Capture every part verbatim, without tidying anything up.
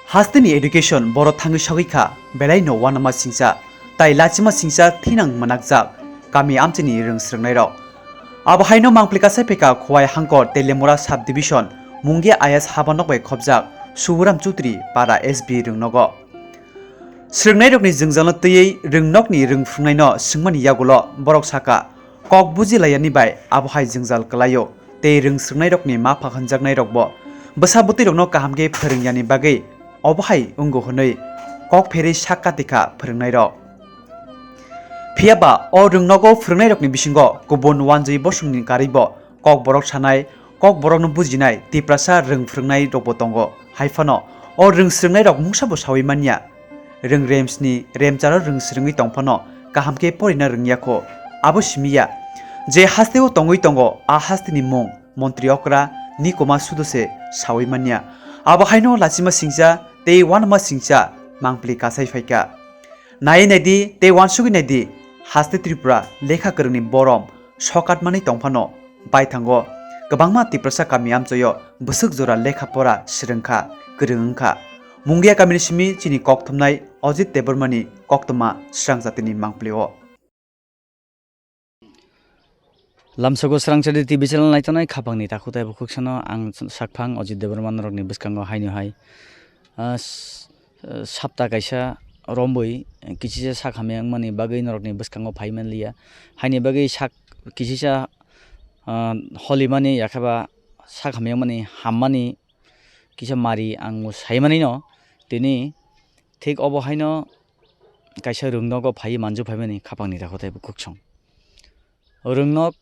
Hasteni education boro thangwi sogwi kha, belai no uanama singcha, tai lachima singcha thinang mwnakjak, kami amchaini rwng swrwngnairok. Abo haino mangpli kasai phaikha Khowai Hangkor Teliamura Sub Division, Mungia I S habanok bai khopjak Suburam Chutri para S B rwngnogo. Swrwngnairokni jwngjalno twiwi rwngnokni rwng phwrwngnaino swngmani yagulo borok sakha, kok buji laiyani bai abo hai jwngjal kwlaio, tei rwng swrwngnairokni mapha hwnjaknairokbo bwsa bwtwirokno kaham khe phwrwng yani bagwi obo hai wngo hwnwi kok pherwi sak kati kha phwrwngnairok. Phiya ba o rwngnogo phwrwngnairokni bisingo kubun uanjwi bosongni karwibo Kokborok sanai, Kokborokno bujinai Tiprasa rwng phwrwngnairokbo tongo. Hai phano o rwng swrwngnairok mungsa bo saui manya. Rwng remsni remcharo rwng swrwngwi tong phano kaham khe porina rwngya kho. Abo simi ya. Je hasteo tongwi tongo, a hasteni mung Montri Okra Nikoma sudo se saui manya. Abo haino lachima singcha tei uanama singcha mangpli kasai phaikha. Naiwi naidi tei uansugwi naidi, haste Tripura lekha kwrwngni borom sokatmani tongphano, baithango kwbangma Tiprasa kami amchoio bwswk jora lekha pora swrwngkha, kwrwng wngkha. Mungia kamini simi chini kokthumnai Ajit Debbarmani koktwma srangjatini mangpli-o. Lamsogo Srangchari T V channel naitongnai khapangni takhuk tei bukhuksano ang sakphang Ajit Debbarma norokni bwskango haino hai, ah, s-, ah, sapta kaisa rombwi kisisa sak hamya wngmani bagwi norokni bwskango phai manliya. Haini bagwi sak kisisa, ah, holimani yakheba sak hamya wngmani hammani kisa mari ang sai manino, tini thik obo haino kaisa rwngnogo phaiwi manju phaimani khapangni takhuk tei bukhuksong. Rwngnok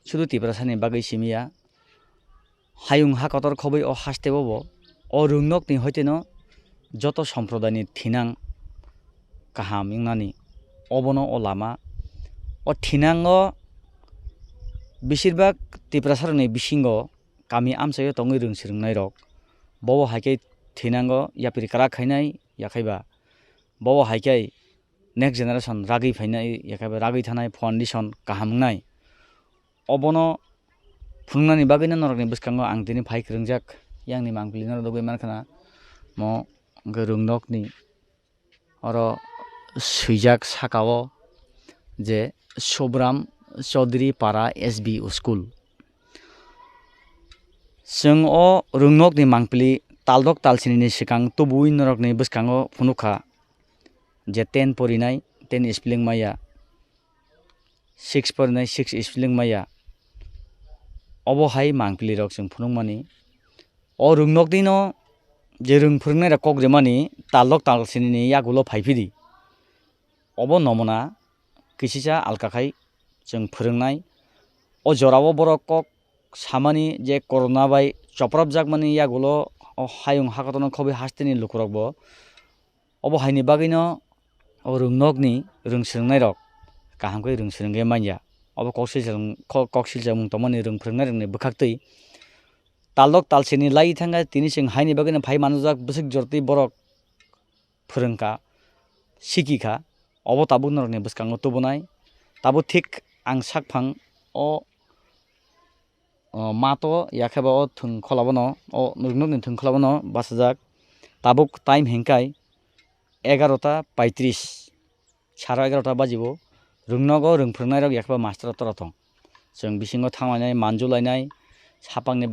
sudu Tiprasani bagwi simi ya, hayung ha kotor khobwi o hasteo bo o rwngnokni hoiteno joto somprodaini thinang kaham wngnani, obono o lama. O thinango besirbak Tiprasarokni bisingo kami amchaio tongwi rwng swrwngnairok, bobo hai khe thinango yapri kwrak khainai, yakhaiba bobo hai khe next generation ragwi phainai, yakhaiba ragwi thanai foundation kaham wngnai. Obono phunuknani bagwino norokni bwskango ang tini phai kwrwngjak, yangni mangpili norok nugwi mankha na, mo hwnkhe rwngnokni oro swijak sakao je Subram Chaudhary Para S B U School. Chwng o rwngnokni mangpili taldok talsinini swkang tubuwi norokni bwskango phunukha je ten porinai, ten spelling maya, six porinai, six spelling maya. Obo hai mangpilirok chwng phunukmani. O rwngnoknino je rwng phwrwngnairok kok rimani taldok talsinini yagulo phaiphidi. Obo nomona kisisa alka khai chwng phwrwngnai. O jorao borok kok samani je corona bai chopropjakmani yagulo o hayung hakotorno khobwi hasteni lukurokbo obo haini bagwino o rwngnokni rwng swrwngnairok kaham khe rwng swrwngwi manya. Obo koksilsa, ko-, koksilsamung tongmani rwng phwrwngnairokni bwkhaktwi taldok talsini lai thangkha, tini chwng haini bagwino phai manjak bwswk jortwi borok phwrwngkha, sikikha, obo tabuk norokni bwskango tubunai. Tabuk thik ang sakphang o, o mato yakheba o thwng kholabano, o rwngnokni thwng kholabano bachajak. Tabuk time hinkhai egarota paitris, saro egarota bajibo. Rwngnogo rwng phwrwngnairok yakheba master tora thong. Chwng bisingo thanglainai, manjulainai, sapangni,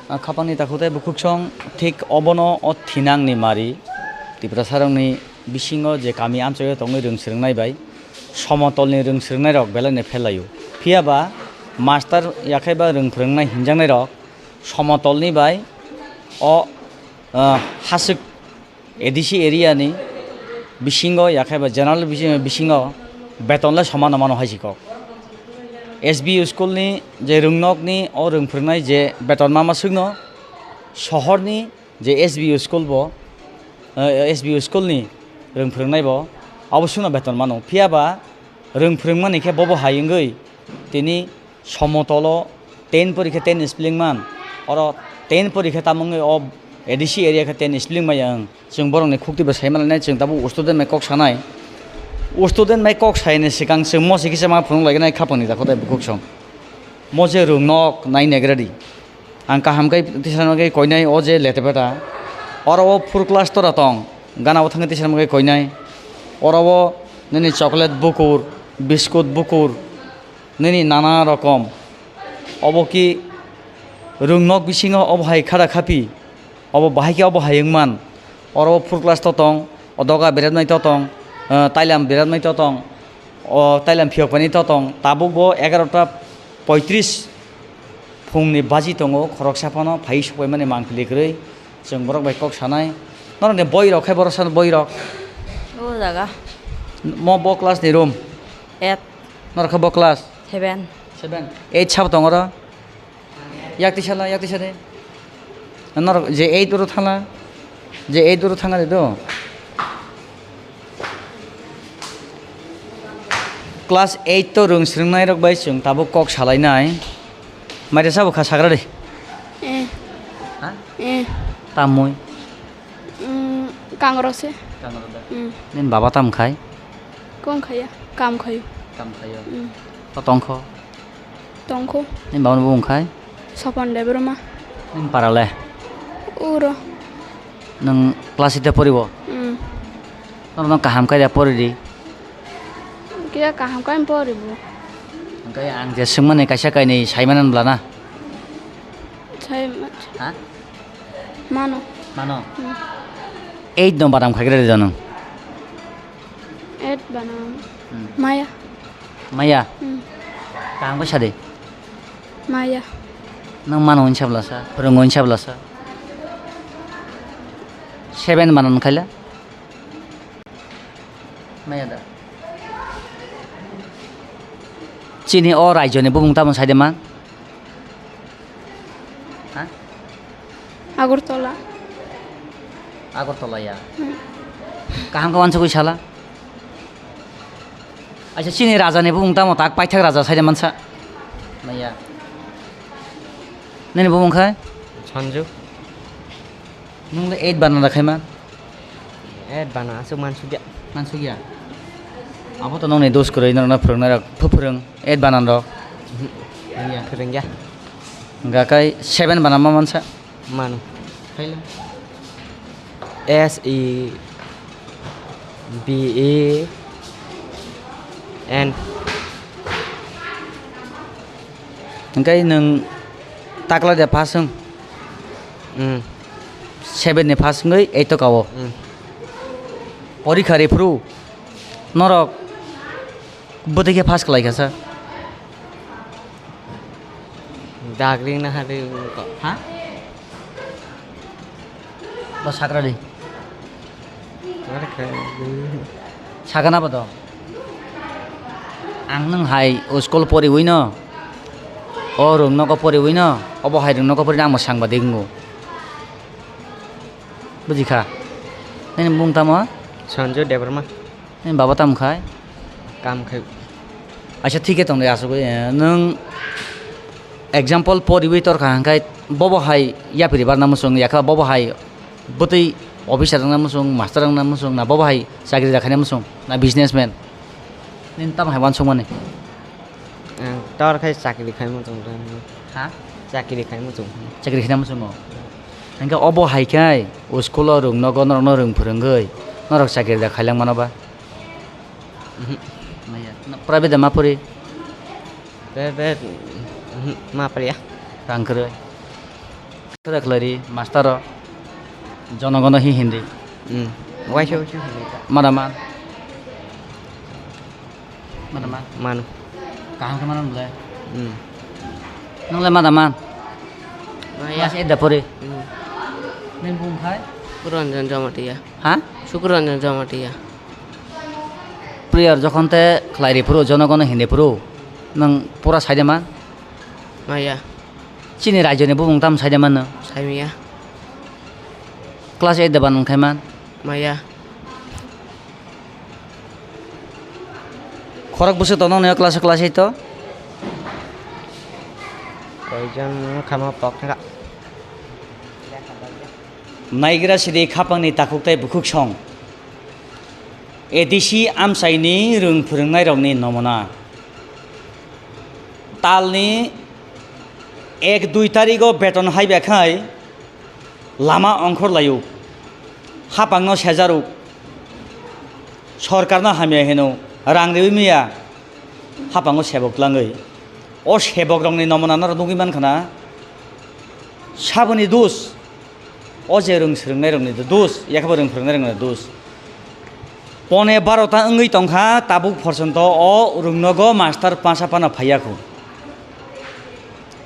ah, khapangni takhuk tei bukhuksong thik obono o thinangni mari Tiprasarokni bisingo je kami amchaio tongwi rwng swrwngnai bai somotolni rwng swrwngnairok belaino phelaio. Phiya ba master yakhaiba rwng phwrwngnai hinjaknairok somotolni bai o, ah, haswk A D C area ni bisingo yakhaiba general bisi-, bisingo beton le somano mano hai si kok. S B U school ni je rwngnok ni o rwng phwrwngnai je beton ma maswk no, sohor ni je S B U school bo, eh, S B U school ni rwng phwrwngnai bo abo swk no beton mano. Phiya ba rwng phwrwngmani khe bobo hai wngwi tini somotolo ten pori khe ten spelling man, oro ten pori khe tamo wngwi o A D C area khe ten spelling maya wng. Chwng borokni khukti bo sai manlainai, chwng tabuk student bai kok sanai. Student bai kok saini swkang chwng mo se kisa ma phunuk lainai khapangni dakho tei bukhuk song. Mo je rwngnok nai negradi. Ang kaham khe tisano khe koinai o je letebeta. Oro o four class tora tong, gana o thangwi tisana bagwi koinai. Oro o nini chocolate bukur, biscuit bukur, nini nana rokom. Obo ki rwngnok bisingo obo hai khada khapi, obo bahai khe obo hai wngman. Oro o four class to tong, o doga beratnai to tong, eh, tailam beratnai to tong, o tailam phiyok painai to tong. Tabuk bo egarota poitris phungni baji tongo, khoroksa phano phai sukpaimani mangpili kwrwi. Chwng borok bai kok sanai. Norokni boirok khe borok san boirok. O jaga. Mo bo class ni room. Eight. Norok khe bo class. Seven. Seven. Eight sabo tongo ro. Yak tisa la, yak tisa de. Norok je eight ro thangla. Je eight ro thanga de do. Class eight to rwng swrwngnairok bai chwng tabuk kok salainai. Maitha sabo kha sagra de. Eh. Ha? Eh. Tamui. Mm, kangrok se. Kangrok da. Mm. Nini baba tam khai? Kom khaya, kam khayo. Kam khayo. Mm. To tongkho? Tongkho. Nini baba ni bumung khai? Sopon Debbarma. Nini para le? Uro. Nwng class eight poribo? Mm. Norok no kaham khe da poridi? Kisa kaham khe poribo. Hwnkhe ang je swngmani kaisa kainwi saimanan bwlana? Sai ma- Ha? Mano. Mano? Hmm. Eight no badam khaikhe rw nwng? Eight banam. Hmm. Maya. Maya? Hmm. Kaham khe sadi? Maya. Nwng mano hwnwi sablasa, phwrwngo hwnwi sablasa. Seven banam khaila? Maya da. Chini o raijoni bumung tamo saide man? Ha? Agartala. Agartala ya. Hmm. Kaham khe wansugwi sala. Acha chini raja ni bumung tamo tak paithak raja saide mansa. Maya. Nini bumung khai? Sanju. Nwng le eight bana da khaima? Eight bana aswk mansukya. Mansukya? Abo to nongni dos kwrwi, norokno phwrwngnairok phu-, phwrwng eight bana rok. Mhm. Wngya. Phwrwngya. Hwnkha khe seven bana ma mansa? Mano. Khaila? S E B E N. Hwnkhe nwng takla de pass wng? Mm. Seven ni pass wngwi eight o kao. Mm. Porikha riphuru norok bwtwi khe pass khlai kha sa? Dagri na hari ko. Ha? Bo sakra di. Sakana bo do. Ang nwng hai o school poriwi no, o rwng nogo poriwi no, obo hai rwng nogo pori no ang bo sangbadik wngo. Buji kha? Nini bumung tamo? Sanju Debbarma. Nini baba tamo khai? Kam khai. Aisa thik khe tong de asugwi, eh, nwng example poriwi torkha hwnkhe bobo hai yapri barna muchung yakha bobo hai bwtwi officer wngna muchung, master wngna muchung na bobo hai chakri da khaina muchung na businessman? Nini tamo hai uansukmani? Ang tor khai chakri khai muchung. Ha? Chakri khai muchung. Chakri khaina muchungo. Hwnkhe obo hai khai o school o rwng nogo norokno rwng phwrwngwi norok chakri da khailang mano ba? Mhm. Maya. Na private da ma pori? Private, mhm, ma poriya. Rang kwrwi. Kwrwi khlai ri master o. Jonogono hi hindi. Hmm. Waisa waisa hindi. Mada man. Mada man. Manu. Kaham khe mano le. Hmm. Nang le mada man. Maya. Mas edda pori. Hmm. Nini bumung khai? Sukuranjan Jamatia. Ha? Sukuranjan Jamatia. Prayer jokhon te khlai ri phuru, jonogono hindi phuru, nwng pura saide man? Maya. Chini rajyoni bumung tam saide man nwng? Saimiya. Class eight de ban wngkhai man? Maya. Khorok bwswk tongo nini o class o, class eight o? Koijon wngkha ma pok thangkha. Naigra sidi khapangni takhuk tei bukhuk song. A D C amchaini rwng phwrwngnairokni nomona. Talni ek dui tarigo beton haibakhai lama ongkhor laio. Hapangno sejaruk, sorkarno hamya hino, rang riwi miya, hapango sebok tlangwi. O sebok rokni nomona norok nugwi mankha na, saboni dus, o je rwng swrwngnairokni dus, yakhabo rwng phwrwngnairokni dus. Pone barota wngwi tongkha, tabuk porjonto o rwngnogo master pasa phano phaiya khu.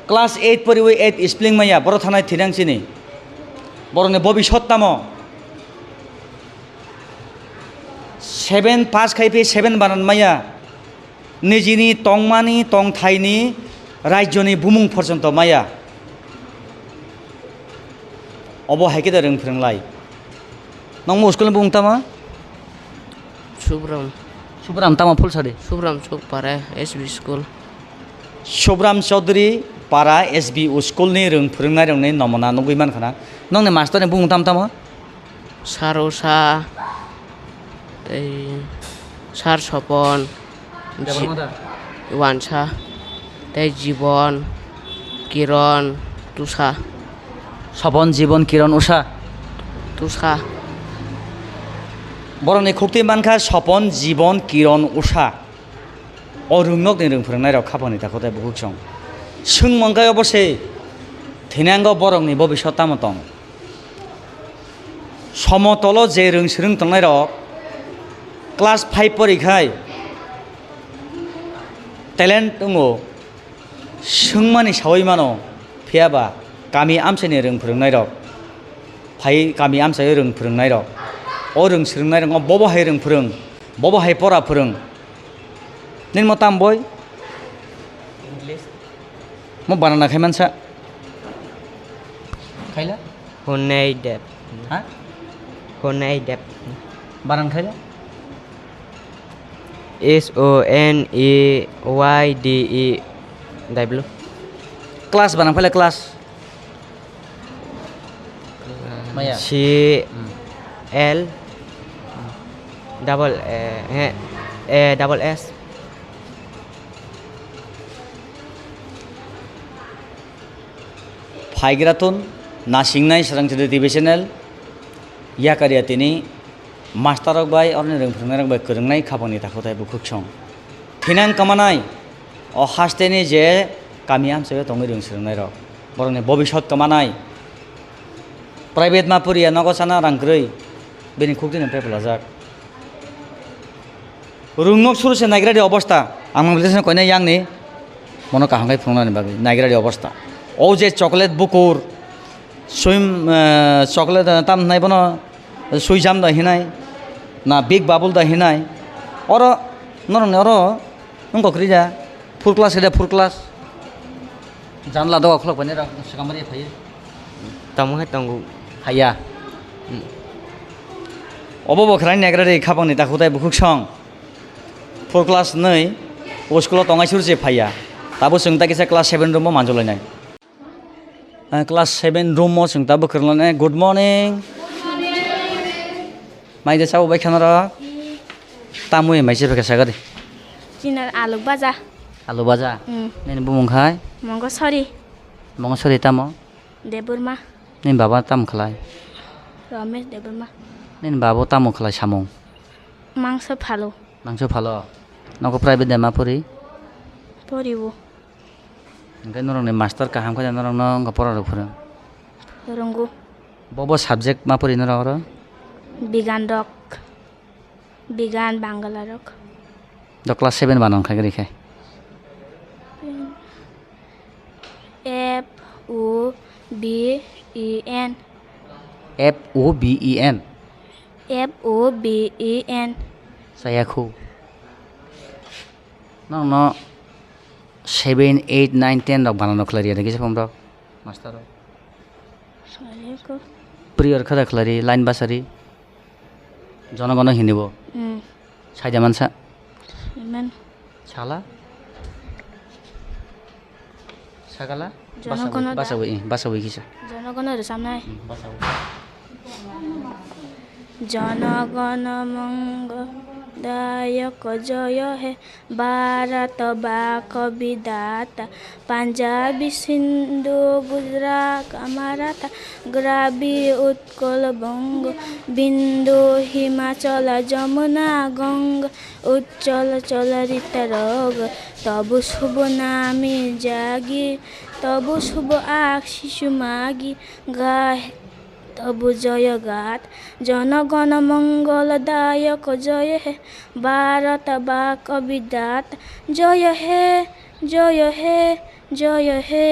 Class eight poriwi eight spelling maya, boro thanai thinang chini. Borokni bobisot tamo? Seven pass khai phi seven banan maya. Nijini tongmani tongthaini rajyoni bumung porjonto maya. Obo hai khe da rwng phwrwng lai. Nokmo school ni bumung tamo? Subram. Subram tamo Phulsari? Subram Chowk Para S B school. Subram Chaudhary Para S B school ni rwng phwrwngnairokni nomona nugwi mankha na. Nokni master ni bumung tamo tamo? Sar Usha, tei Sar Sopon, Debbarma da? Wansa, tei Jibon, Kiron, Tusa. Sopon, Jibon, Kiron, Usha? Tusa. Borokni khuktwi mankha Sopon, Jibon, Kiron, Usha. O rwngnokni rwng phwrwngnairok khapangni takhuk tei bukhuksong. Swngmung khe obo se, thinango borokni bobisot tamo tong? Somotolo je rwng swrwng tongnairok class five porikhai talent wngo, swngmani sawi mano, phiyaba kami amchaini rwng phwrwngnairok, phai kami amchaio rwng phwrwngnairok, o rwng swrwngnairokno bobo hai rwng phwrwng, bobo hai pora phwrwng. Nini mo tam boi? English. Mo banana khai mansa. Khaila? Honai Deb. Ha? Honai Deb. Banan khaila? S O N E Y D E W. Class banan khaila class. Maya? C Hmm. L double A, he, A double S. Phaigrathun nasingnai Srangchari T V channel yakaria tini master rok bai oroni rwng phwrwngnairok bai kwrwngnai khapangni takhuk tei bukhuksong. Thinang kamanai o hasteni je kami amchaio tongwi rwng swrwngnairok, borokni bobisot kamanai. Private ma poriya nogo chana rang kwrwi, bini khuktwino phepalajak. Rwngnok suru se naigradi obostha, ang nang bwlesa koinai yangni, mono kaham khai phunuknani bagwi naigradi obostha. O je chocolate bukur, swim, eh, chocolate, eh, tam hwnai bono, swijam da hinai, na big bubble da hinai, oro norokni oro wngkok kwrwi da, full class khe da full class. Janla doga khulok painai rok swkang bai phaiwi. Tamo hai tongo. Haiya. Hmm. Obo bo khwlai nagra ri khapangni takhuk tei bukhuksong. Four class nwi o school o tongai sur se phaiya. Tabo chwng ta kisa class seven room o manjolainai. Ah, class seven room o chwng tabo kwrwnglainai. Good morning. Mai de chabo bai khana rok. Tamwi mai se bwkha sagadi. Chini alu baja. Alu baja. Hmm. Nini bumung khai? Mongo sori. Mongo sori tamo? Debbarma. Nini baba tamo khlai? Ramesh Debbarma. Nini babo tamo khlai samung? Mangso phalo. Mangso phalo. Nogo private de ma pori? Poribo. Hingke norokni master kaham khe norokno wngkha pora rok phwrwng? Phwrwngo. Bobo subject ma pori norok oro? Bigan rok. Bigan Bangla rok. Do class seven banan khai rikhe. F O B E N. F O B E N. F O B E N. Chaya khu. Nokno seven, eight, nine, ten rok banano khlai riyada kisa phone rok. Master rok. Sariya ko. Priyor khada khlai ri, line basari. Jonogono hinibo. Hmm. Saida mansa. Amen. Sala. Sagala. Jonogono da. Basawi, basawi, eh, basawi kisa. Jonogono rwchapnai. Hmm, basawi. জনগণ মঙ্গল দায়ক জয় হে, ভারত বাক বিধাতা। পাঞ্জাবী সিন্ধু গুজরাট মারাঠা, দ্রাবিড় উৎকল বঙ্গ, বিন্দু হিমাচল যমুনা গঙ্গা, উচ্ছল চল ঋতুরগ। তব শুভ নামে জাগি, তব শুভ আশিস মাগি, গাহে তব জয়গাথা। জনগণ মঙ্গল দায়ক জয় হে, ভারত বাক বিধাতা। জয় হে, জয় হে, জয় হে,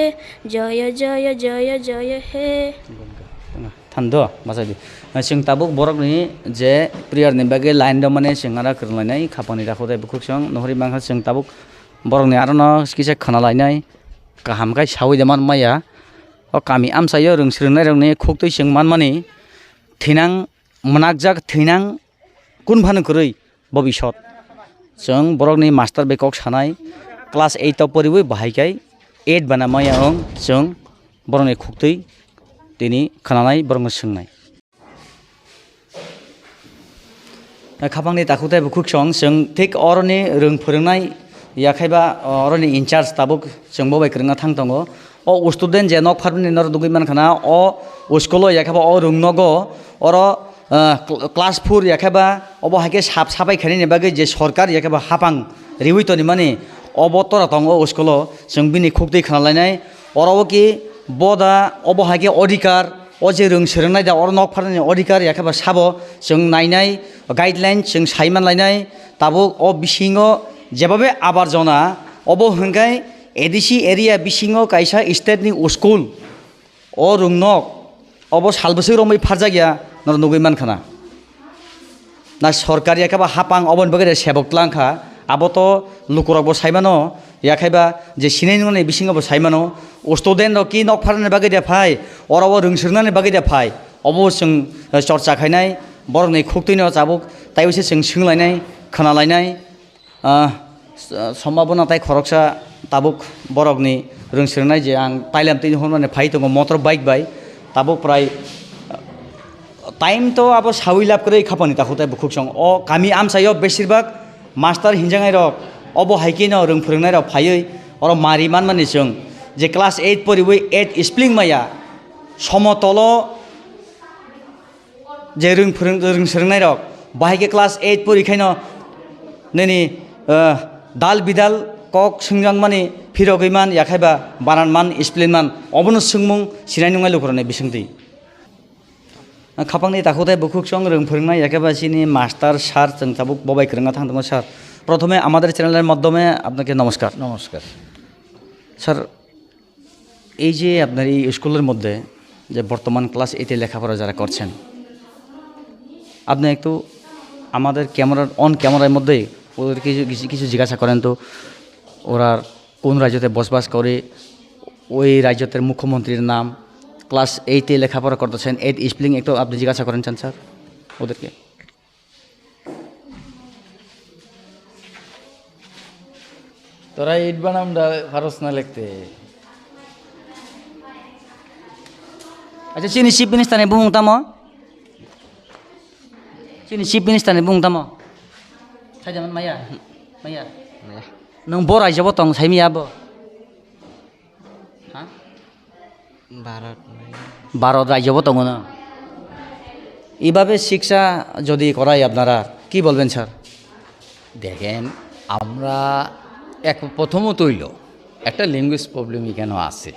জয় জয় জয় জয় হে। Thando, masadi. Chwng tabuk borokni je prayer ni bagwi line rwmani chwng aro kwrwnglainai khapangni takhuk tei bukhuk chwng nuhuri mankha, chwng tabuk borokni arono kisa khwnalainai kaham khai saui de man maya. O kami amchaio rwng swrwngnairokni khuktwi chwng manmani thinang mwnakjak, thinang kun phano kwrwi bobisot. Chwng borokni master bai kok sanai, class eight o poriwi bahai khai eight bana maya wng chwng borokni khuktwi tini khwnanai, borokno swngnai. Khapangni takhuk tei bukhuk song chwng thik oroni rwng phwrwngnai, yakhaiba oroni in charge tabuk chwng bo bai kwrwngna thang tongo. O student je nok pharmani norok nugwi mankha na, o school o yakhaiba o rwng nogo oro, ah, cl-, class four yakhaiba obo hai khe sap sapai khainani bagwi je sorkar yakhaiba hapang riwi tonimani obo tora tongo o school o, chwng bini khuktwi khwnalainai. Oro o ki boda obo hai khe odhikar, o je rwng swrwngnai da, oro nok pharnani odhikar, yakheba sabo chwng nainai, guideline chwng sai manlainai. Tabuk o bisingo jebabe abarjona, obo hwnkhe A D C area bisingo kaisa state ni school, o rwngnok, obo sal bwswk romwi pharjakya, norok nugwi mankha na. Na sorkar yakheba hapang oboni bagwi de sebok tlang kha, abo to lukurokbo sai mano, yakheba je sinai nungni bisingo bo sai mano, student rok ki nok pharnani bagwi de phai, oro o rwng swrwngnani bagwi de phai, obo chwng, eh, chorcha khainai, borokni khuktwino chabuk taibo se chwng swnglainai, khwnalainai. Ah, s-, sombhabona tai khoroksa tabuk borokni rwng swrwngnai je ang Thailand twi hwnmani phai tongo motor bike bai, tabuk prai, ah, time to abo sawi lab kwrwi khapani takhuk tai bukhuk song. O kami amchaio beshirbak master hinjaknai rok, obo hai kheno rwng phwrwngnai rok phaiwi oro mari manmani chwng je class eight poriwi eight spelling maya somotolo je rwng phwrwng, rwng swrwngnairok, bahai khe class eight pori khaino nini, ah, dal bidal kok swngjakmani phirogwi man, yakhaiba banan man, spelling man, obono swngmung sinai nungnai lukurokni bisingtwi. Khapangni takhuk tei bukhuk chwng rwng phwrwngnai, yakhaiba chini master sir chwng tabuk bobai kwrwngna thang tongo sir. Prothome amader channel er maddhome apnake namaskar. Namaskar. Sir, এই যে আপনার এই স্কুলের মধ্যে যে বর্তমান ক্লাস এইটে লেখাপড়া যারা করছেন, আপনি একটু আমাদের ক্যামেরার, অন ক্যামেরার মধ্যেই ওদের কিছু, কিছু, কিছু জিজ্ঞাসা করেন তো, ওরা কোন রাজ্যতে বসবাস করে, ওই রাজ্যের মুখ্যমন্ত্রীর নাম, ক্লাস এইটে লেখাপড়া করতেছেন, এইট স্পেলিং একটু আপনি জিজ্ঞাসা করেন চান স্যার ওদেরকে। Tora eight banam da paros na lekte. Acha, chini chief minister ni bumung tamo? Chini chief minister ni bumung tamo? Saijaman maya? Maya. Maya. Nwng bo raijabo tong saimiya bo? Ha? Bharat. ভারত রাজ্যবো tongo na? এইভাবে শিক্ষা যদি করাই আপনারা, কি বলবেন স্যার? দেখেন, আমরা এক, প্রথমত হইল একটা ল্যাঙ্গুয়েজ প্রবলেম এখানেও আছে।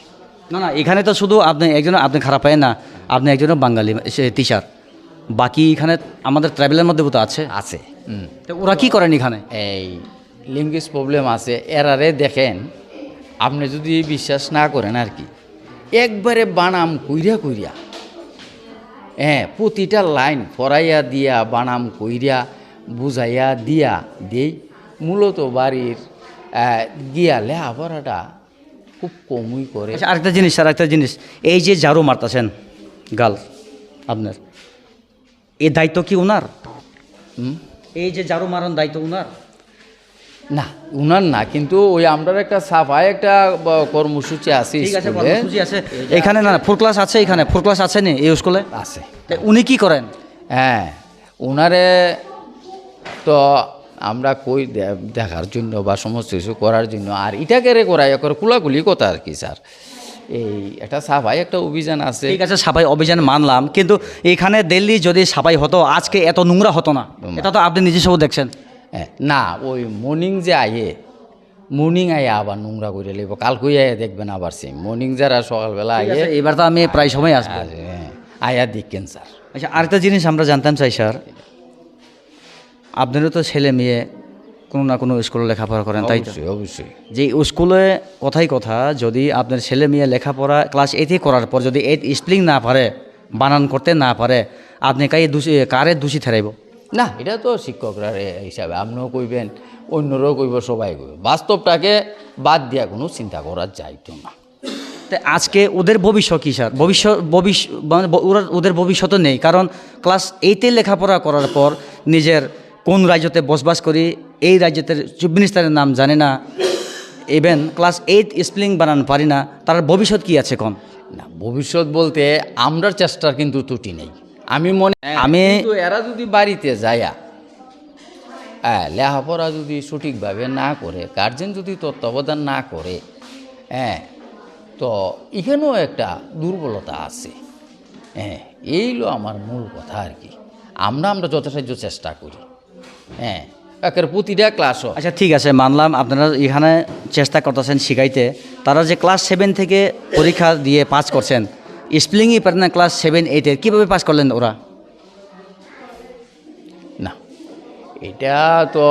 না, না, এখানে তো শুধু আপনি একজন, আপনি খারাপ পায় না, আপনি একজন বাঙালি টিচার, বাকি এখানে আমাদের ট্রাইবেলের মধ্যেও তো আছে। আছে। হুম। তো ওরা কি করেন এখানে? এই ল্যাঙ্গুয়েজ প্রবলেম আছে, এরারে দেখেন, আপনি যদি বিশ্বাস না করেন আর কি, একবারে বানাম কইরা কইরা, হ্যাঁ, প্রতিটা লাইন পড়াইয়া দিয়া, বানাম কইরা বুঝাইয়া দিয়া দেই। মূলত বাড়ির, আহ, গিয়া লেখাপড়াটা খুব কমই করে। আচ্ছা, আরেকটা জিনিস স্যার, আরেকটা জিনিস, এই যে ঝাড়ু মারতেছেন গাল আপনার, এ দায়িত্ব কি ওনার? হুম? এই যে ঝাড়ু মারন দায়িত্ব ওনার? না, উনার না, কিন্তু ওই আমরার একটা সাফাই একটা, বা, কর্মসূচি আছে ঠিক আছে, স্কুলে। কর্মসূচি আছে। এখানে না, না, ফুল ক্লাস আছে এখানে? ফুল ক্লাস আছে নি এই স্কুলে? আছে। উনি কি করেন? হ্যাঁ, ওনারে তো আমরা কই দে-, দেখার জন্য বা সমস্ত কিছু করার জন্য, আর ইটাকে রে করাই করে কুলাকুলি কথা আর কি, স্যার। এই একটা সাফাই একটা অভিযান আছে। ঠিক আছে, সাফাই অভিযান মানলাম, কিন্তু এখানে দিল্লি যদি সাফাই হতো, আজকে এত নোংরা হতো না। নোংরা। এটা তো আপনি নিজে সব দেখছেন। হ্যাঁ, না, ওই মর্নিং যে আয়ে, মর্নিং আয়া আবার নোংরা করে লইব, কালকে আয়া দেখবেন আবার সেম মর্নিং, যারা সকালবেলা ঠিক আছে, আয়ে। এবার তো আমি প্রায় সময় আসবো। আ-, হ্যাঁ, আয়া দেখেন স্যার। আচ্ছা, আরেকটা জিনিস আমরা জানতাম চাই স্যার, আপনারও তো ছেলে মেয়ে কোনো না কোনো স্কুলে লেখাপড়া করেন, তাই তো? অবশ্যই, অবশ্যই। যে স্কুলে কথাই কথা, যদি আপনার ছেলে মেয়ে লেখাপড়া ক্লাস এইটে করার পর যদি এইট স্পেলিং না পারে, বানান করতে না পারে, আপনি কাই দোষী, কারে দোষী ঠেরাইব? না, এটা তো শিক্ষকরা রে হিসাবে আপনিও কইবেন, অন্যরাও কইব, সবাই কইব। বাস্তবটাকে বাদ দিয়া কোনো চিন্তা করা যাইতো না। তে আজকে ওদের ভবিষ্যৎ কি স্যার? ভবিষ্যৎ, ভবিষ্য-, মানে ব-, ওরা, ওদের ভবিষ্যৎও নেই, কারণ ক্লাস এইটে লেখাপড়া করার পর নিজের কোন রাজ্যতে বসবাস করি, এই রাজ্যের চিফ মিনিস্টারের নাম জানে না, ইভেন ক্লাস এইট স্পেলিং বানান পারি না, তার ভবিষ্যৎ কি আছে কোন? না, ভবিষ্যৎ বলতে আমরার চেষ্টার কিন্তু ত্রুটি নেই। আমি মনে, আমি কিন্তু এরা যদি বাড়িতে যায়া, হ্যাঁ, লেখাপড়া যদি সঠিকভাবে না করে, গার্জেন যদি তত্ত্বাবধান না করে, হ্যাঁ, তো এখানেও একটা দুর্বলতা আছে। হ্যাঁ, এই হলো আমার মূল কথা আর কি। আমরা, আমরা যথাসাধ্য চেষ্টা করি। হ্যাঁ, একের প্রতিটা ক্লাসও। আচ্ছা, ঠিক আছে, মানলাম আপনারা এখানে চেষ্টা করতেছেন শিখাইতে। তারা যে ক্লাস সেভেন থেকে পরীক্ষা দিয়ে পাস করছেন, স্পেলিংই পারে না ক্লাস সেভেন এইটের, কীভাবে পাস করলেন ওরা? না, এটা তো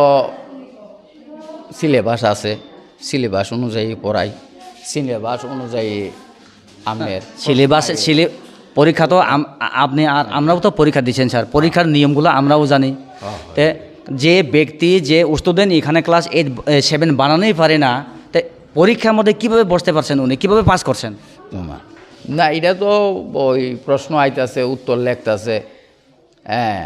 সিলেবাস আছে, সিলেবাস অনুযায়ী পড়াই, সিলেবাস অনুযায়ী আমের সিলেবাস, সিলে-, পরীক্ষা তো আম-, আ-, আপনি আর আমরাও তো পরীক্ষা দিচ্ছেন স্যার, পরীক্ষার নিয়মগুলো আমরাও জানি। হ্যাঁ, হ্যাঁ। তে যে ব্যক্তি, যে স্টুডেন্ট এখানে ক্লাস এইট, এ, সেভেন বানানোই পারে না, তে পরীক্ষার মধ্যে কিভাবে বসতে পারছেন উনি, কিভাবে পাস করছেন? না, এটা তো ওই প্রশ্ন আইতাছে, উত্তর লেখতাছে। হ্যাঁ,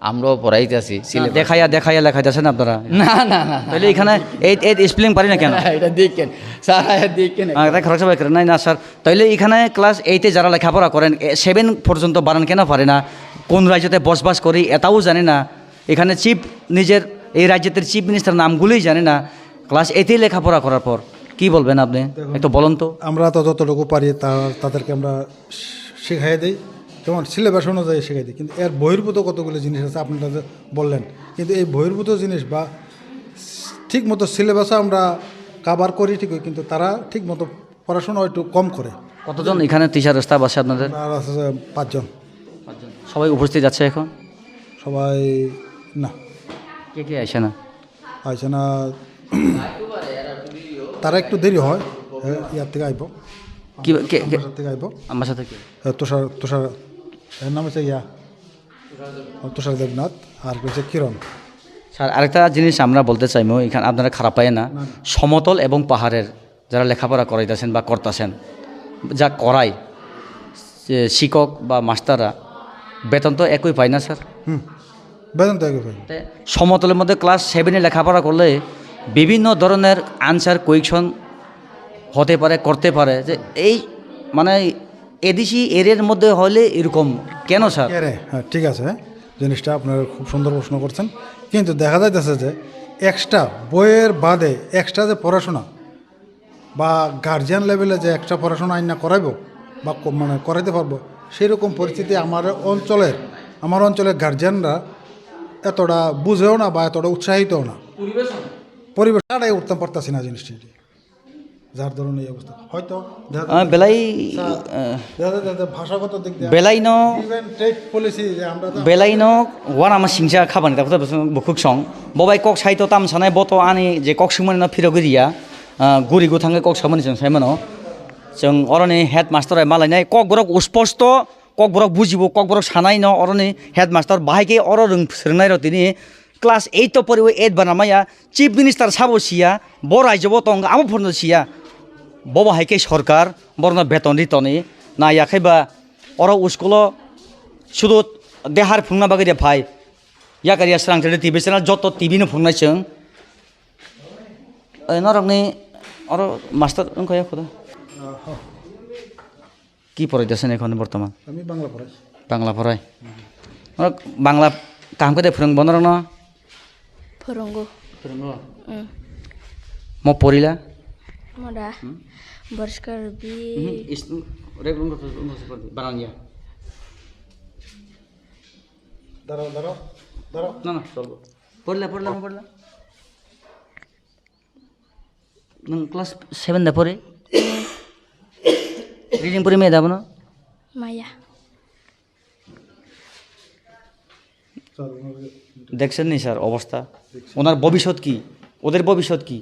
আমরাও পড়াইতেছি, না, সিলেবাস। দেখাইয়া, দেখাইয়া লেখাইতেছেন আপনারা? না, না, না, না। তাহলে এখানে এইট, এইট স্পেলিং পারি না কেন? এটা দেখেন, স্যার, এটা দেখেন। আহ, তাই খরচ হবে কেন? নাই, না, স্যার। তাহলে এখানে ক্লাস এইটে যারা লেখাপড়া করেন, এ, সেভেন পর্যন্ত বানান কেন পারে না? কোন রাজ্যতে বসবাস করি, এটাও জানে না। এখানে চিফ, নিজের এই রাজ্যের চিফ মিনিস্টার নামগুলোই জানে না। ক্লাস এইটে লেখাপড়া করার পর কি বলবেন আপনি? দেখুন, একটু বলুন তো। আমরা তো যতটুকু পারি তা-, তাদেরকে আমরা শিখাই দেই, যেমন সিলেবাস অনুযায়ী শিখাই দিই, কিন্তু এর বহির্ভূত কতগুলো জিনিস আছে আপনারা যে বললেন, কিন্তু এই বহির্ভূত জিনিস বা ঠিক মতো সিলেবাসও আমরা কভার করি ঠিকই, কিন্তু তারা ঠিক মতো পড়াশোনা একটু কম করে। কতজন এখানে টিচার স্টাফ আছে আপনাদের? আর আছে যে পাঁচজন। পাঁচজন। সবাই উপস্থিত আছে এখন? সবাই না। কে কে আসে না? আইছে না, তারা একটু দেরি হয়, এ, ইয়ার থেকে আইব। কি, কে, কে? আমার সাথে আইব। আমার সাথে কি? এ, তুষার, তুষার, এর নাম হচ্ছে ইয়া, তুষার দেবনাথ, আর হচ্ছে কিরণ। স্যার, আরেকটা জিনিস আমরা বলতে চাইমু, এখানে আপনারা খারাপ পাইয়েন না। না, না। সমতল এবং পাহাড়ের যারা লেখাপড়া করাইতেছেন বা করতেছেন, যা করায়, যে শিক্ষক বা মাস্টাররা বেতন তো একই পায় না, স্যার? হুম, বেতন তো একই পায়। তে সমতলের মধ্যে ক্লাস সেভেনে লেখাপড়া করলে বিভিন্ন ধরনের আনসার কোয়েকশন হতে পারে, করতে পারে, যে এই মানে এডিসি এরিয়ার মধ্যে হলে এরকম কেন, স্যার? এরে, হ্যাঁ, ঠিক আছে, জিনিসটা আপনারা খুব সুন্দর প্রশ্ন করছেন, কিন্তু দেখা যাইতেছে যে এক্সট্রা বইয়ের বাদে এক্সট্রা যে পড়াশোনা, বা গার্জিয়ান লেভেলে যে একটা পড়াশোনা আইন না করাইবো বা ক-, মানে করাইতে পারবো, সেই রকম পরিস্থিতি আমার অঞ্চলের, আমার অঞ্চলের গার্জিয়ানরা এতটা বুঝেও না বা এতটা উৎসাহিতও না। পরিবেশ কাটাই উঠতে পারতাছি না জিনিসটি, যার ধরুন এই অবস্থা। হয়তো দেখা আহ, যাচ্ছে belai, স্যার, আহ, দেখা যাচ্ছে যে ভাষাগত দিক দিয়ে belai no, even trade policy যে আমরা তো belai no, wana ma singcha khabani ta khuta bukhuk song. Bobai kok saito tam sanai boto ani je kok singmani no phirogwi riya. Ah, guri gu thangwi kok samani chwng sai mano. Chwng oroni headmaster bai malainai kok borok usposto, kok borok bujibo, kok borok sanai no oroni headmaster bahai khe oro rwng swrwngnai rok tini class eight to poriwi eight bana maya, chief minister sabo siya, bo rajyo bo tong amo phurno siya. Bo bahai khe sorkar borno beton ri toni na ya khe ba oro uskulo sudu dehar phungna bagwi de phai. Yakar ya srang tede T V channel joto T V no phungnai chwng. Norokni oro master wngkha ya khuda. কি পড়াইতেছেন এখন বর্তমান? আমি বাংলা পড়াই। Bangla porai. Oro Bangla kaham khe de phwrwng bo norokno? Phwrwngo. Phwrwngo? Mm. Mo porila? Moda. Hmm? Boriskar bi. Mhm. Is, rek rung rung rung rung rung. Barang ya. Daro, daro, daro. Na, na, solbo. Porila, porila, porila. Nwng class seven da pore? Reading pore maya da bono? Maya. দেখছেন নি স্যার অবস্থা? ওনার ভবিষ্যৎ কি? ওদের ভবিষ্যৎ কি?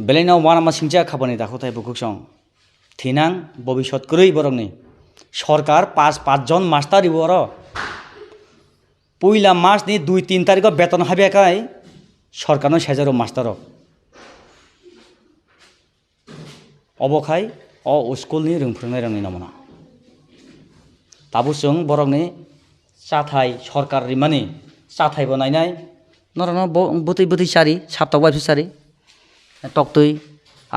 Belai no uanama singcha khabani dakho tai bukhuk song. Thinang bobisot kwrwi borokni. Sorkar pas, pas jon master ribo oro. Puila mas ni dui tin tarikh o beton habya kai sorkar no sejaro master rok. Obo khai o school ni rwng phwrwngnai rok ni nomono. Tabuk chwng borok ni chathai sorkar rimani chathai bo nainai. Norokno bo bwtwi bwtwi chari, sapta bai phisa chari. Toktwi,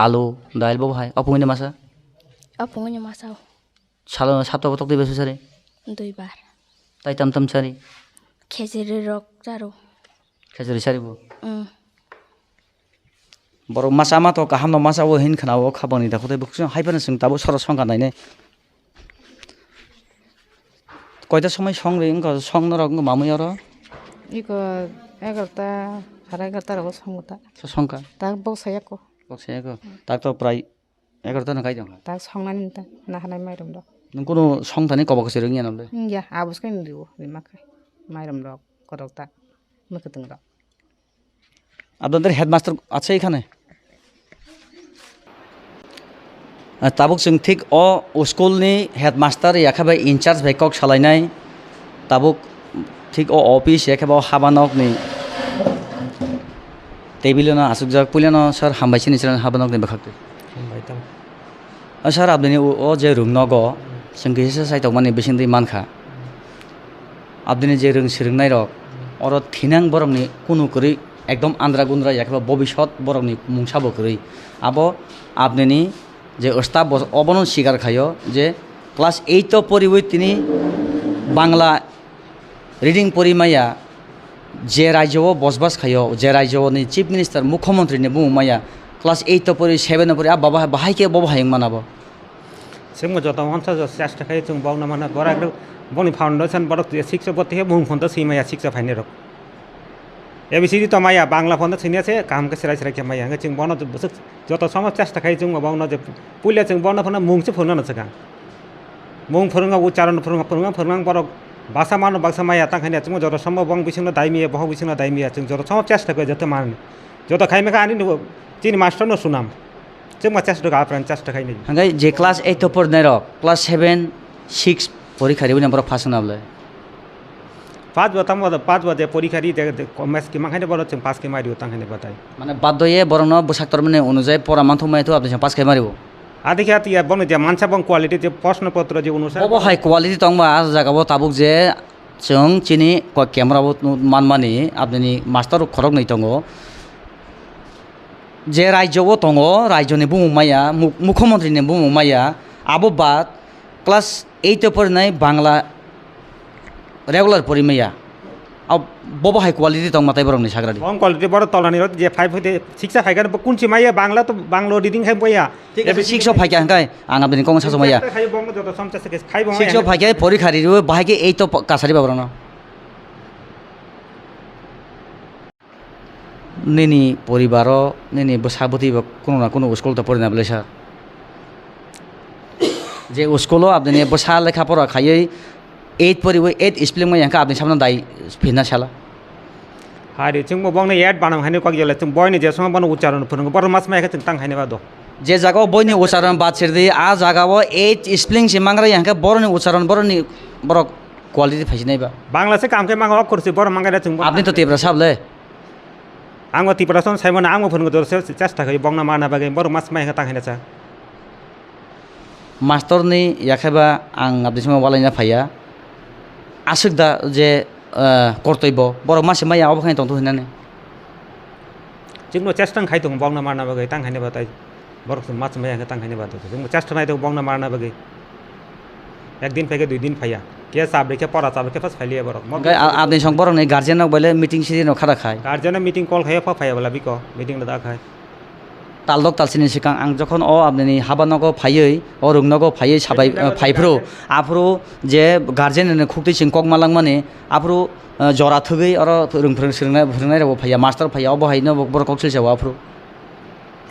alu, dail bo hai, opungni masa. Opungni masa. Salo sapta bo toktwi bai phisa chari. Dui bar. Tai tam tam chari. Khejeri rok charo. Khejeri chari bo. Mm. Borok masa ma to kaham no masa o hin khna o khabangni da khotai bukhuksong hai phano chwng tabuk soro songkha nainai. Koita somoi song ri wngkha song norok wngkha mamui oro? Iko egarota, sara egarota rogo songo ta. So songkha? Tak bok sayako. Bok sayako. Tak to prai egarota no kai tongkha. Tak songnani ta, nahanai mairum rok. Nung kunu song thani kobok se rwngya nole? Wngya, abos kai nriwo, rima kai. Mairum rok, kodok ta, mwkhwtwng rok. আপনাদের হেডমাস্টার আছে এখানে? আহ, tabuk chwng thik o school ni headmaster yakha bai in charge bai kok salainai, tabuk thik o office yakha bai o habanok ni table no asukjak, puila no sir hambai sini sir habanok ni bwkhak twi. Hambai tamo. O sir, abdini o, o je rung nogo, chwng kisa sai tongmani bisingtwi mankha. Abdini je rwng swrwngnairok, oro thinang borokni kunu kwrwi ekdom andra gundra yakhe ba bobisot borokni mungsa bo kwrwi. Abo abdini je staff bo obono sikar khaio je class eight o poriwi tini Bangla reading pori maya, je rajyo o bosbas khaio, je rajyo ni chief minister, mukhyamantri ni bumung maya, class eight o pori, seven o pori, a baba bahai khe bobo hai wngmana bo. Chwngbo joto onsa jo chesta khai chwng bokno mano, borok boni foundation borok siksa bo tei bumung phonto swi maya siksa phainai rok. A B C D to maya, Bangla phonto swinya se kaham khe serai serai khe maya, hwnkhe chwng bono bwswk joto somo chesta khai chwngbo bokno je puila chwng bono phano mung se phunukna swkang. Mung phwrwngma, ucharon phwrwngma, phwrwngma, phwrwngma borok basa mano baksa maya tang khaina chwngbo joto somo bong bisingno dai miya, bohok bisingno dai miya, chwng joto somo chesta khai joto manani. Joto khai mekha ani nugo chini master no sunam. Chwngma chesta kha apran chesta khai ni. Hwnkhe je class eight o pornai rok, class seven, six porikha riwi borok pass wngna bwle. Pass bo tamo, pass bo de porikha ri de, de, kom mas ki mangkhai borok chwng pass khe mari tang khaina batai. Mane baddo ye borokno bwsak tormani onujai pora manthok mani thu abdi chwng pass khai mari bo. Adikhe ati ya bongni dia mansa bong quality je proshno potro je onusar. Bobo hai quality tongba a jaga bo tabuk je chwng chini ko camera bo manmani abdini master rok khoroknwi tongo. Je rajyo o tongo, rajyo ni bumung maya, mu-, mukhyamantri ni bumung maya, abo bad class eight o porinai Bangla regular pori maya. Ab-, bobo hai quality tong matai borok ni sagra di. Bong quality borok tolani rok je five hoite six a phaikha bo kunchi maya Bangla to Bangla reading khai boya. Thik ase, six o phaikha hwnkhe ang abini kok wngsa sumaya. Khai bong joto somcha se khai bong. Six o phaikha porikha ri bahai khe eight o kasari ba borok no. Nini poribaro, nini bwsa bwtwi bo kuno na kuno school to porina belai sir. Je school o abdini bwsa lekha pora khaiwi eight poriwi eight spelling ma yangkha abdini samno dai phina sala. Hari chwngbo bongni eight banang haino kok jole chwng boini je songma bono ucharon phwrwngo borok mas mai khe chwng tang haino bado. Je jaga o boini ucharon bad sirdi a jaga o eight spelling se mangra yangkha boroni ucharon boroni borok quality phaisi nai ba. Bangla se kam khe manga okhor se borok mangai da chwng bo. Abdini to Tiprasa ble. Ang o Tiprasa no sai mano, ang bo phwrwngwi dorse chesta khai bongno mana bagwi borok mas mai khe tang hina cha. Master ni yakhe ba ang abdi sima walaina phaiya. Aswk da je, eh, kortoi bo borok mase maya obo khe tongtho hinani. Chwngno chesta khai tongo bongno mana bagwi tang hina batai. Borok se ma chumai hwnkhe tang khaina bathai khe. Chwng chesta nai tongo bongno marna bagwi. Ekdin phaikhe dui din phaiya. Khe chabri khe pora chabri khe pas phailiya borok. Hwnkhe a-, abni song borokni guardian rok baile meeting sidi no khara khai. Guardian no meeting call khai pha phaiya bwla biko. Meeting da khai. Taldok talsini swkang ang jokhon o abnini haba nogo phaiwi, o rung nogo phaiwi sabai, meeting da eh, phaiphuru, aphuru je guardian ni khuktwi chwng kok malangmani, aphuru, eh, jora thwgwi oro rung phwrwng swrwngnai, phwrwngnai rokbo phaiya, master phaiya, obo haino borok kok silsa o aphuru.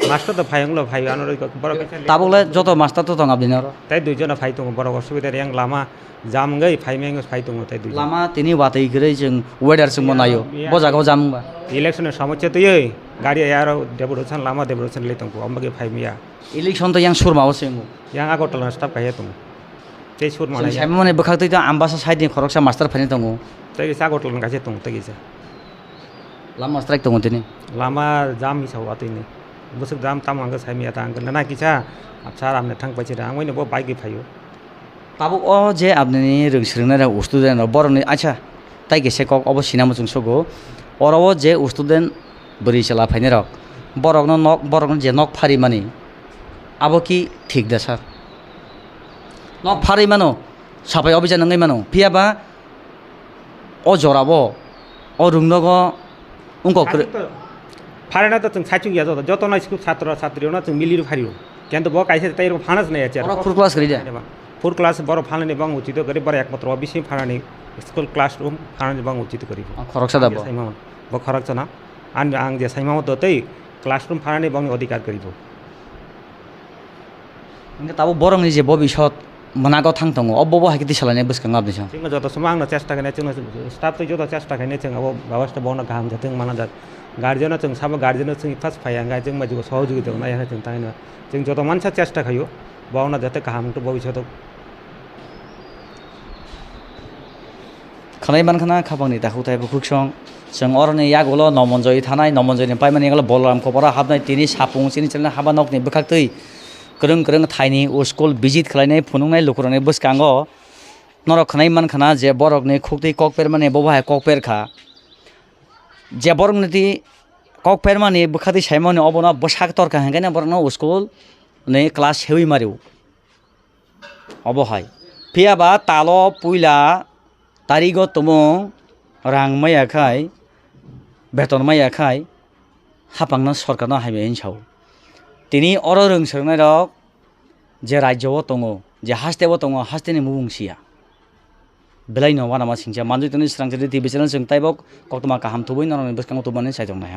Master to phai wnglo phai ano roi kok borok kaisa. Tabuk le joto master to tong abini oro. Tai dui jona phai tongo borok osubida yang lama jam wngwi phai meng phai tongo tai dui jona. Lama tini watwi kwrwi chwng weather chwngbo naio. Bo jagao jam wngba. Election ni somosya twiwi gari aro devotion lama devotion le tongo omo bagwi phai maya. Election to yang surma o se wngo. Yang Agartala staff kaiya tongo. Tei surma nai. Saimani bwkhak twi to Ambasa side ni khoroksa master phaini tongo. Tei kisa Agartala ni kaisa tongo tei kisa. Lama strike tongo tini. Lama jam hisa watwi ni. Bwswk jam tamo hwnkhe saimaya ta hwnkhe nana kisa absa ramne thang paisira ang oino bo bike bai phaio. Tabuk o je abnini rwng swrwngnai rok student rok borokni acha tai kisa kok obo sinamo chwng sugo. Oro o je student bwrwi chwla phainai rok borokno nok borokno je nok phari mani abo ki thik da sir? Nok phari mano sapai obijan wngwi mano phiya ba o jorabo, o rungnogo wngkok kwrwi. Pharina to chwng saichung ya joto, joto no school chhatro chatri no chwng mili rw phario. Kintu bo kaisa tai rw phana jwnai ya. Oro full class kwrwi de? Full class boro phanani bang uchito kwrwi, boro ekmatro bising phanani school classroom phanani bang uchito kwrwi. O khoroksa da bo? Saimano, bo khoroksa na. Ang, ang je saimamo to tei classroom phanani bang odhikar kwrwi bo. Hingke tabuk borokni je bobisot mwnago thang tongo, o bobo hai khe tisalainai bwskango aboni song. Chwngno joto somo angno chesta khainai, chwngno staff twi joto chesta khainai, chwng abo babasta bono kaham jatwng mana jak. Guardian-o chwng sabo guardian-o chwng first phaiya, hingke chwng bai jugo sohojogita wngnai, hingke chwng taino chwng joto mansa chesta khaio, bono jate kaham wngtwi bobisoto. Khwnai mankha na khapangni takhuk tai bukhuksong. Chwng oroni yagulo Nomonjoi thanai, Nomonjoini paimani yagulo Boloram Kopora hapnai, tini sapung chini chalani haba nokni bwkhaktwi kwrwng kwrwng thaini o school visit khlainai phunuknai lukurokni bwskango. Norok khwnai mankha na je borokni khuktwi kok permani bo bahai kok perkha. Je borokni twi kok permani bwkhaktwi saimani obono bwsak torkha hwnkhe borokno o school ni class sewi mario. Obo hai. Phiya ba talo puila tarigo tumung rang maya khai, beton maya khai, hapangno sorkarno hamya hini sao. Tini oro rwng swrwngnairok je rajyo o tongo, je haste o tongo, hasteni mubung siya. Belai no uanama singcha manjui tongni srang chini T V channel chwng taibo koktwma kaham tubui norokni bwskango tubumani saitok nai ham.